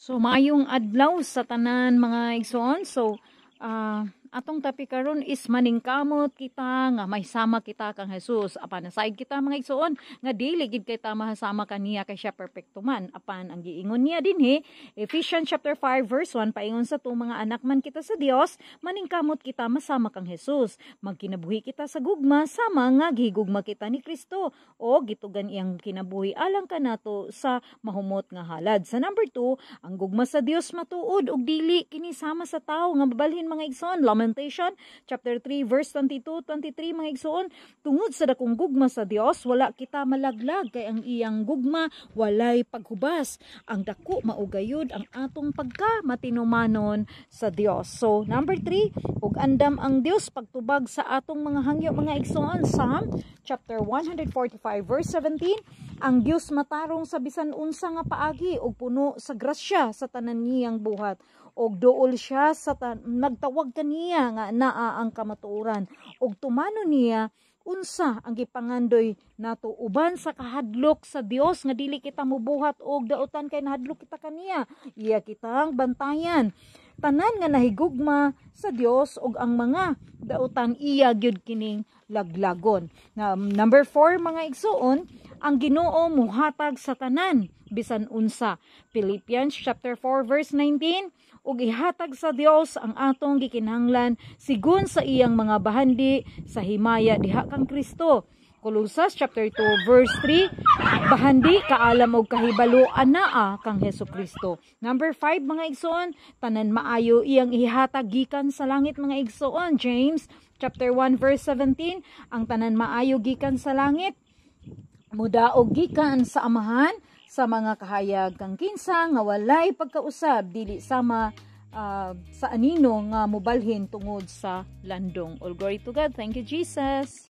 So maayong adlaw sa tanan, mga igsoon. So atong topic karon is maningkamot kita nga mahisama kita kang Jesus. Apan nasaid kita, mga igsoon, nga dili gid kay ta mahasama kaniya kay siya perpekto man. Apan ang giingon niya dinhi, Ephesians chapter 5 verse 1, paingon sa to, mga anak man kita sa Dios, maningkamot kita masama kang Jesus. Magkinabuhi kita sa gugma sama nga gihigugma kita ni Kristo o gitugan iyang kinabuhi alang kanato sa mahumot nga halad. Sa number 2, ang gugma sa Dios matuod ug dili kini sama sa tawo nga mabalhin, mga igsoon. Lamentation chapter 3 verse 22, 23, mga igsoon, tungod sa dakong gugma sa Dios, wala kita malaglag kay ang iyang gugma walay paghubas. Ang dako mao gayud ang atong pagka matinumanon sa Dios. So number 3, ug andam ang Dios pagtubag sa atong mga hangyo, mga igsoon. Psalm chapter 145 verse 17, ang Dios matarong sa bisan unsa nga paagi ug puno sa grasya sa tanan niyang buhat, og duol siya sa nagtawag kaniya nga naa ang kamatuoran, ug tumano niya unsa ang gipangandoy nato uban sa kahadlok sa Dios, nga dili kita mubuhat og dautan kay nahadlok kita kaniya. Iya kitang bantayan. Tanan nga nahigugma sa Dios ug ang mga dautan, iya gyud kining laglagon. Na, number 4, mga igsuon, ang Ginoo muhatag sa tanan bisan unsa. Philippians chapter 4 verse 19, ug ihatag sa Dios ang atong gikinahanglan sigon sa iyang mga bahandi sa himaya diha kang Kristo. Kolosas chapter 2 verse 3, bahandi kaalam og kahibalo anaa kang Hesus Kristo. Number 5, mga igsoon, tanan maayo iyang ihatag gikan sa langit, mga igsoon. James chapter 1 verse 17, ang tanan maayo gikan sa langit, mudaog gikan sa Amahan sa mga kahayag kang kinsa nga walay pagkausab, dili sama sa anino nga mobalhin tungod sa landong. All glory to God. Thank you, Jesus.